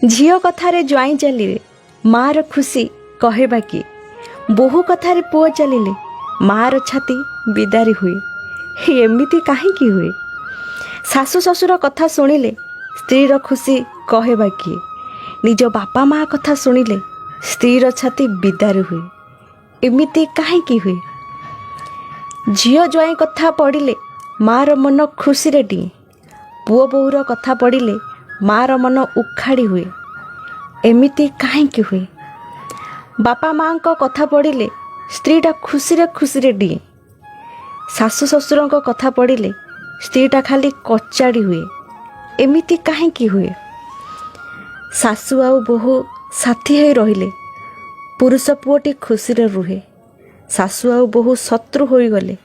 ଝିଅ କଥାରେ ଜ୍ୱାଇଁ ଚାଲିଲେ ମାଆର ଖୁସି କହେବା କିଏ? ବୋହୂ କଥାରେ ପୁଅ ଚାଲିଲେ ମାଆର ଛାତି ବିଦାରି ହୁଏ। ଏମିତି କାହିଁକି ହୁଏ? ଶାଶୁ ଶ୍ୱଶୁର କଥା ଶୁଣିଲେ ସ୍ତ୍ରୀର ଖୁସି କହେବା କିଏ? ନିଜ ବାପା ମା କଥା ଶୁଣିଲେ ସ୍ତ୍ରୀର ଛାତି ବିଦାରି ହୁଏ। ଏମିତି କାହିଁକି ହୁଏ? ଝିଅ ଜ୍ୱାଇଁ କଥା ପଡ଼ିଲେ ମାଆର ମନ ଖୁସିରେ ଡିଏଁ। ପୁଅ ବୋହୂର କଥା ପଡ଼ିଲେ ମାଆର ମନ ଉଖାଡ଼ି ହୁଏ। ଏମିତି କାହିଁକି ହୁଏ? ବାପା ମାଆଙ୍କ କଥା ପଡ଼ିଲେ ସ୍ତ୍ରୀଟା ଖୁସିରେ ଖୁସିରେ ଡିଏଁ। ଶାଶୁ ଶ୍ୱଶୁରଙ୍କ କଥା ପଡ଼ିଲେ ସ୍ତ୍ରୀଟା ଖାଲି କଚାଡ଼ି ହୁଏ। ଏମିତି କାହିଁକି ହୁଏ? ଶାଶୁ ଆଉ ବୋହୂ ସାଥୀ ହୋଇ ରହିଲେ ପୁରୁଷ ପୁଅଟି ଖୁସିରେ ରୁହେ। ଶାଶୁ ଆଉ ବୋହୂ ଶତ୍ରୁ ହୋଇଗଲେ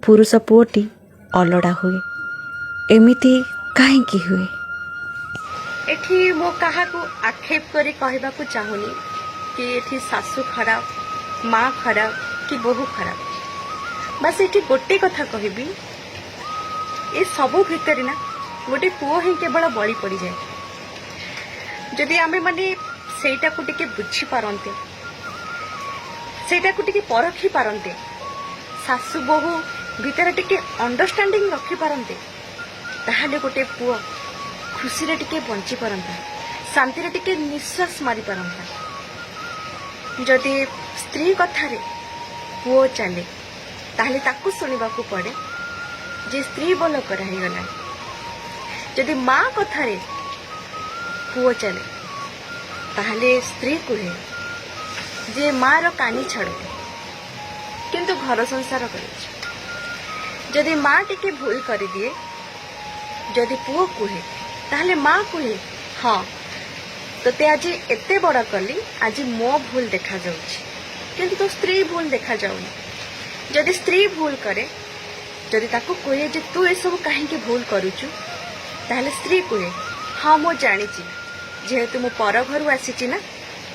ପୁରୁଷ ପୁଅଟି ଅଲୋଡ଼ା ହୁଏ। ଏମିତି କାହିଁକି ହୁଏ? ଏଠି ମୁଁ କାହାକୁ ଆକ୍ଷେପ କରି କହିବାକୁ ଚାହୁଁନି କି ଏଠି ଶାଶୁ ଖରାପ, ମା ଖରାପ କି ବୋହୂ ଖରାପ। ବାସ୍, ଏଠି ଗୋଟେ କଥା କହିବି, ଏ ସବୁ ଭିତରେ ନା ଗୋଟେ ପୁଅ ହିଁ କେବଳ ବଳି ପଡ଼ିଯାଏ। ଯଦି ଆମେ ମାନେ ସେଇଟାକୁ ଟିକେ ବୁଝିପାରନ୍ତେ, ସେଇଟାକୁ ଟିକେ ପରଖି ପାରନ୍ତେ, ଶାଶୁ ବୋହୂ ଭିତରେ ଟିକେ ଅଣ୍ଡରଷ୍ଟାଣ୍ଡିଂ ରଖିପାରନ୍ତେ, ତାହେଲେ ଗୋଟେ ପୁଅ ଖୁସିରେ ଟିକେ ବଞ୍ଚିପାରନ୍ତା, ଶାନ୍ତିରେ ଟିକେ ନିଶ୍ୱାସ ମାରିପାରନ୍ତା। ଯଦି ସ୍ତ୍ରୀ କଥାରେ ପୁଅ ଚାଲେ, ତାହେଲେ ତାକୁ ଶୁଣିବାକୁ ପଡେ ଯେ ସ୍ତ୍ରୀ ବଲ କରାହେଇଗଲାଣି। ଯଦି ମା କଥାରେ ପୁଅ ଚାଲେ, ତାହେଲେ ସ୍ତ୍ରୀ କୁହେ ଯେ ମାର କାନି ଛାଡୁନି, କିନ୍ତୁ ଘର ସଂସାର କରିଛି। ଯଦି ମା ଟିକେ ଭୁଲ କରିଦିଏ, ଯଦି ପୁଅ କୁହେ, ତାହେଲେ ମା କୁହେ, "ହଁ, ତୋତେ ଆଜି ଏତେ ବଡ କଲି, ଆଜି ମୋ ଭୁଲ ଦେଖାଯାଉଛି, କିନ୍ତୁ ତୋ ସ୍ତ୍ରୀ ଭୁଲ ଦେଖାଯାଉନି।" ଯଦି ସ୍ତ୍ରୀ ଭୁଲ କରେ, ଯଦି ତାକୁ କୁହେ ଯେ ତୁ ଏସବୁ କାହିଁକି ଭୁଲ କରୁଛୁ, ତାହେଲେ ସ୍ତ୍ରୀ କୁହେ, "ହଁ, ମୁଁ ଜାଣିଛି, ଯେହେତୁ ମୁଁ ପର ଘରୁ ଆସିଛି ନା,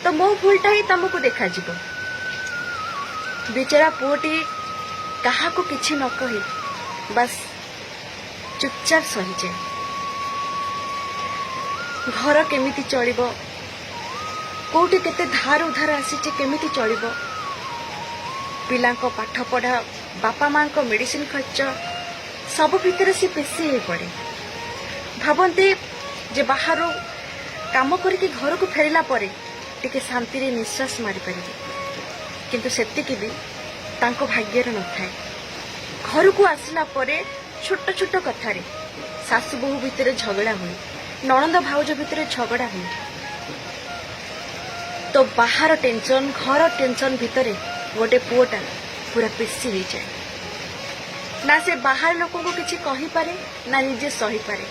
ତ ମୋ ଭୁଲଟା ହିଁ ତମକୁ ଦେଖାଯିବ।" ବିଚରା ପୁଅଟି କାହାକୁ କିଛି ନ କହି ବାସ୍ ଚୁପଚାପ ସହିଯାଏ। ଘର କେମିତି ଚଳିବ, କୋଉଠି କେତେ ଧାର ଉଧାର ଆସିଛି, କେମିତି ଚଳିବ, ପିଲାଙ୍କ ପାଠ ପଢା, ବାପା ମାଙ୍କ ମେଡିସିନ ଖର୍ଚ୍ଚ, ସବୁ ଭିତରେ ସେ ପେଶି ହେଇପଡେ। ଭାବନ୍ତି ଯେ ବାହାରୁ କାମ କରିକି ଘରକୁ ଫେରିଲା ପରେ ଟିକେ ଶାନ୍ତିରେ ନିଶ୍ୱାସ ମାରିପାରିବେ, କିନ୍ତୁ ସେତିକି ବି ତାଙ୍କ ଭାଗ୍ୟରେ ନଥାଏ। ଘରକୁ ଆସିଲା ପରେ ଛୋଟ ଛୋଟ କଥାରେ ଶାଶୁ ବୋହୂ ଭିତରେ ଝଗଡ଼ା ହୁଏ, ନଣନ୍ଦ ଭାଉଜ ଭିତରେ ଝଗଡ଼ା ହୁଏ। ତ ବାହାର ଟେନସନ, ଘର ଟେନସନ ଭିତରେ ଗୋଟେ ପୁଅଟା ପୁରା ପେଶି ହେଇଯାଏ। ନା ସେ ବାହାର ଲୋକଙ୍କୁ କିଛି କହିପାରେ, ନା ନିଜେ ସହିପାରେ।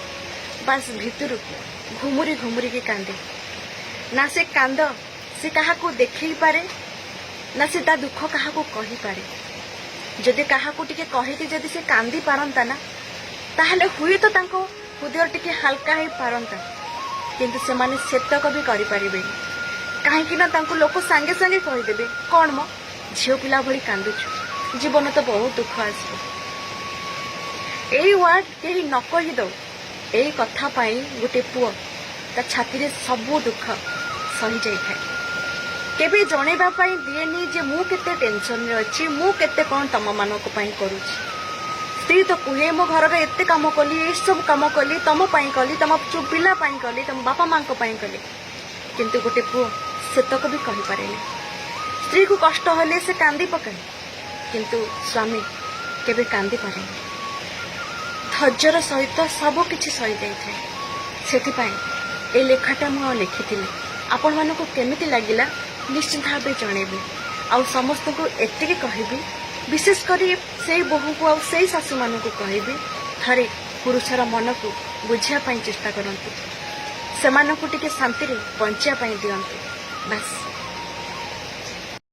ବାସ୍, ଭିତରୁ ଘୁମୁରି ଘୁମୁରିକି କାନ୍ଦେ। ନା ସେ କାନ୍ଦ ସେ କାହାକୁ ଦେଖେଇ ପାରେ, ନା ସେ ତା ଦୁଃଖ କାହାକୁ କହିପାରେ। ଯଦି କାହାକୁ ଟିକେ କହିକି ଯଦି ସେ କାନ୍ଦି ପାରନ୍ତା ନା, ତାହେଲେ ହୁଏତ ତାଙ୍କ ହୃଦୟ ଟିକେ ହାଲକା ହେଇପାରନ୍ତା। କିନ୍ତୁ ସେମାନେ ସେତକ ବି କରିପାରିବେନି, କାହିଁକି ନା ତାଙ୍କୁ ଲୋକ ସାଙ୍ଗେ ସାଙ୍ଗେ କହିଦେବେ, "କଣ ମ, ଝିଅ ପିଲା ଭଳି କାନ୍ଦୁଛୁ? ଜୀବନ ତ ବହୁତ ଦୁଃଖ ଆସିବ।" ଏଇ ୱାର୍ଡ କେହି ନ କହିଦଉ, ଏଇ କଥା ପାଇଁ ଗୋଟେ ପୁଅ ତା ଛାତିରେ ସବୁ ଦୁଃଖ ସହି ଯାଇଥାଏ। କେବେ ଜଣେଇବା ପାଇଁ ଦିଏନି ଯେ ମୁଁ କେତେ ଟେନସନରେ ଅଛି, ମୁଁ କେତେ କଣ ତମମାନଙ୍କ ପାଇଁ କରୁଛି। ସ୍ତ୍ରୀ ତ କୁହେ, "ମୋ ଘରର ଏତେ କାମ କଲି, ଏସବୁ କାମ କଲି, ତମ ପାଇଁ କଲି, ତମ ପିଲା ପାଇଁ କଲି, ତମ ବାପା ମାଙ୍କ ପାଇଁ କଲି।" କିନ୍ତୁ ଗୋଟେ ପୁଅ ସେତକ ବି କହିପାରେନି। ସ୍ତ୍ରୀକୁ କଷ୍ଟ ହେଲେ ସେ କାନ୍ଦି ପକାଏ, କିନ୍ତୁ ସ୍ୱାମୀ କେବେ କାନ୍ଦି ପାରେନି। ଧୈର୍ଯ୍ୟର ସହିତ ସବୁ କିଛି ସହିଯାଇଥାଏ। ସେଥିପାଇଁ ଏ ଲେଖାଟା ମୁଁ ଆଉ ଲେଖିଥିଲି। ଆପଣମାନଙ୍କୁ କେମିତି ଲାଗିଲା, ନିଶ୍ଚିତ ଭାବେ ଜଣେଇବେ। ଆଉ ସମସ୍ତଙ୍କୁ ଏତିକି କହିବି, ବିଶେଷ କରି ସେଇ ବୋହୂଙ୍କୁ ଆଉ ସେଇ ଶାଶୁମାନଙ୍କୁ କହିବି, ଥରେ ପୁରୁଷର ମନକୁ ବୁଝିବା ପାଇଁ ଚେଷ୍ଟା କରନ୍ତୁ। ସେମାନଙ୍କୁ ଟିକେ ଶାନ୍ତିରେ ବଞ୍ଚିବା ପାଇଁ ଦିଅନ୍ତୁ। ବାସ୍।